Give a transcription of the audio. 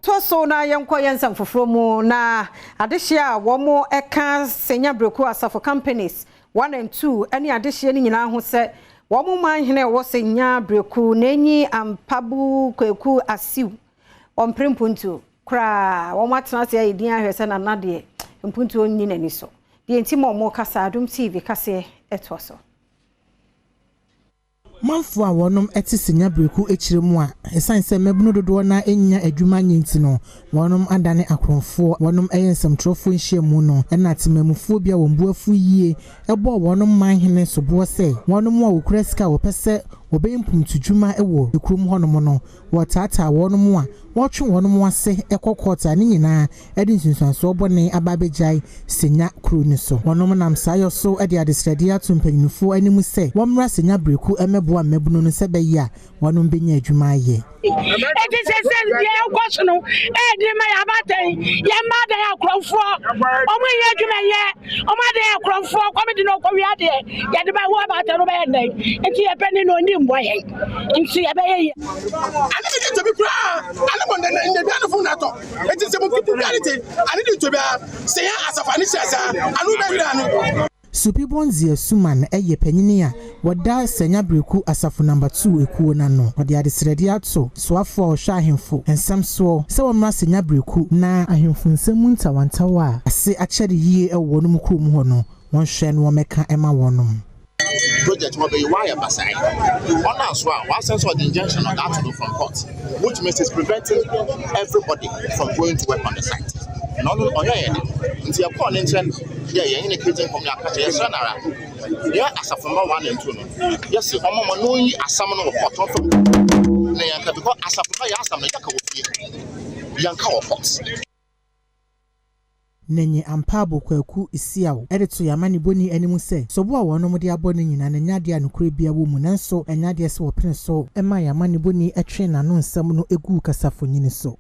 Yɛntoa so na yɛnkɔ yɛn nsɛm foforɔ mu. Na adehyeɛ a wɔn ka Senya Breku Asafo Companies 1 and 2 ne adehyeɛ no nyinaa ho sɛ wɔn man hene a ɛwɔ Senya Breku n'enyi Ampabu Kwaku Asiw ɔmpere mpuntuo koraa. Wɔn atena ase ayɛ din ahwɛ sɛ nana deɛ, mpuntuo nni n'ani so deɛ, nti ma wɔn kasa. Adom TV kaseɛ ɛtoa so. Manfoɔ a wɔnom te Senya Breku akyire mu a ɛsiane sɛ mmabunu dodoɔ na ɛnya adwuma nyɛ nti no, wɔnom adane akorɔmfoɔ. Wɔnom ɛyɛ nsɛmtwerɛfoɔ nhyiamu no, ɛna temamufoɔ bi a wɔn bu afu yie ɛbɔɔ wɔnom manhene soboɔ sɛ wɔnom a wɔkura sika a wɔpɛ sɛ wɔbɛyɛ mpuntudwuma wɔ kurom hɔnom no, wɔtaataa wɔnom a wɔtwe wɔnom ase ɛkɔ court a ne nyinaa ɛde nsunsuansoɔ bɔne aba abɛgyae Senya kuro no so. Wɔnom nam saa yɔ so de adesrɛdeɛ ato mpanyinfoɔ anim sɛ wɔmmra Senya Breku mmɛboa mmabunu no sɛ bɛyɛ a wɔnom bɛnya adwuma ayɛ. Eti sɛ deɛ ɛkɔ so no ɛɛdi ma yɛ abatan yɛn mma adan akorɔmfoɔ. Ɔmo nyɛ adwuma yɛ, ɔmo adan akorɔmfoɔ. Kɔmi di na ɔkɔ wia deɛ yɛde ba wo abatan no bɛyɛ dɛn? Nti yɛpɛ ne na oni mbɔ yɛn nti yɛbɛyɛ yɛ. Ane mi di tobi koraa ane mo nene nne bia no fun na tɔ eti sɛ mo kipu bia ne te ane di tobi a sɛ yɛn asafo ane hyɛ saa ane wo bɛ wira ano. Supi Bonzie Suman yɛ panyini a wɔda Sanya Breku Asafo Number 2 ekuo n'ano. Ɔde adesrɛdeɛ ato soafoɔ a ɔhwɛ ahemfo nsɛm soɔ sɛ wɔmmra Senya Breku na ahemfo nsɛm mu ntawantawa a ase akyɛre yie wɔ wɔn mu kurom hɔ no, wɔnhwɛ no wɔmmɛka ɛma wɔnom. Project wɔ bɛyi wayɛ basae ɔno aso a wasan sɛ ɔde injunction ɔde ato no from court, which means it's preventing everybody from going to work on the site. Na ɔno ɔyɛ yɛ de nti yɛkɔɔ ne nkyɛn yɛ yɛn ne kete nkɔm ne aka kyerɛ yɛsrɛ nara yɛ asafomma 1 and 2 no, yɛsi ɔmo ma no yi asam no wɔ court ɔfam na yɛnka, because asafomma yɛ asam no yɛka wɔ fie, yɛnka wɔ court. Nenye Ampaabo Kwaku Isiaw ɛde to yamma ne bɔni anim sɛ sobo a wɔnom de abɔ no nyinaa no nyɛ adeɛ a nokorɛ bia wɔ mu, nanso ɛnyɛ adeɛ sɛ wɔpene so ɛma yamma ne bɔni ɛtwe n'ano nsɛm no egu kasafonyini so.